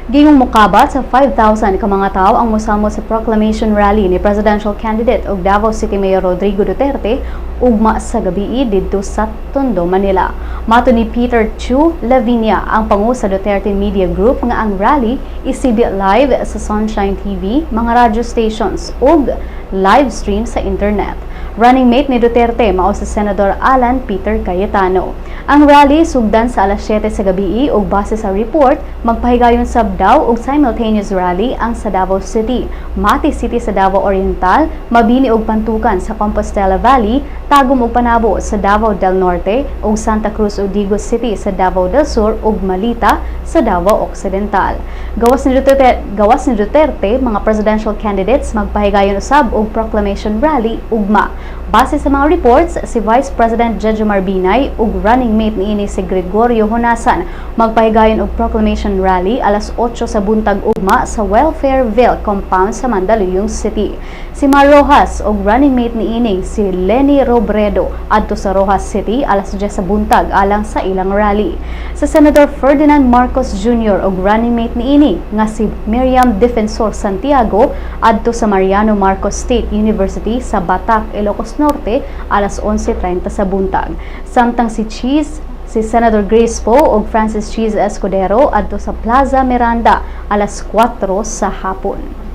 Giingong mukabat sa 5,000 ka mga tawo ang mosamot sa proclamation rally ni presidential candidate ug Davao City Mayor Rodrigo Duterte ugma sa gabii didto sa Tondo, Manila. Mato ni Peter Chu Lavinia, ang pangu sa Duterte Media Group, nga ang rally isibi live sa Sunshine TV, mga radyo stations ug live stream sa internet. Running mate ni Duterte mao si Senador Alan Peter Cayetano. Ang rally sugdan sa alas 7 sa gabii ug base sa report, magpahigayon sab daw og simultaneous rally ang sa Davao City, Mati City sa Davao Oriental, Mabini ug Pantukan sa Compostela Valley, Tagum ug Panabo sa Davao del Norte ug Santa Cruz ug Digos City sa Davao del Sur ug Malita sa Davao Occidental. Gawas ni Duterte, mga presidential candidates magpahigayon usab og proclamation rally ugma. Base sa mga reports, si Vice President Jejomar Binay ug running mate niini si Gregorio Honasan magpahigayon og proclamation rally alas 8 sa buntag ugma sa Welfareville Compound sa Mandaluyong City. Si Mar Roxas ug running mate niining si Leni Robredo adto sa Roxas City alas 10 sa buntag alang sa ilang rally. Sa Senator Ferdinand Marcos Jr. ug running mate niini nga si Miriam Defensor Santiago adto sa Mariano Marcos State University sa Batac, Ilocos Norte alas 11:30 sa buntag. Samtang si Senator Grace Poe ug Francis Chiz Escudero adto sa Plaza Miranda alas 4 sa hapon.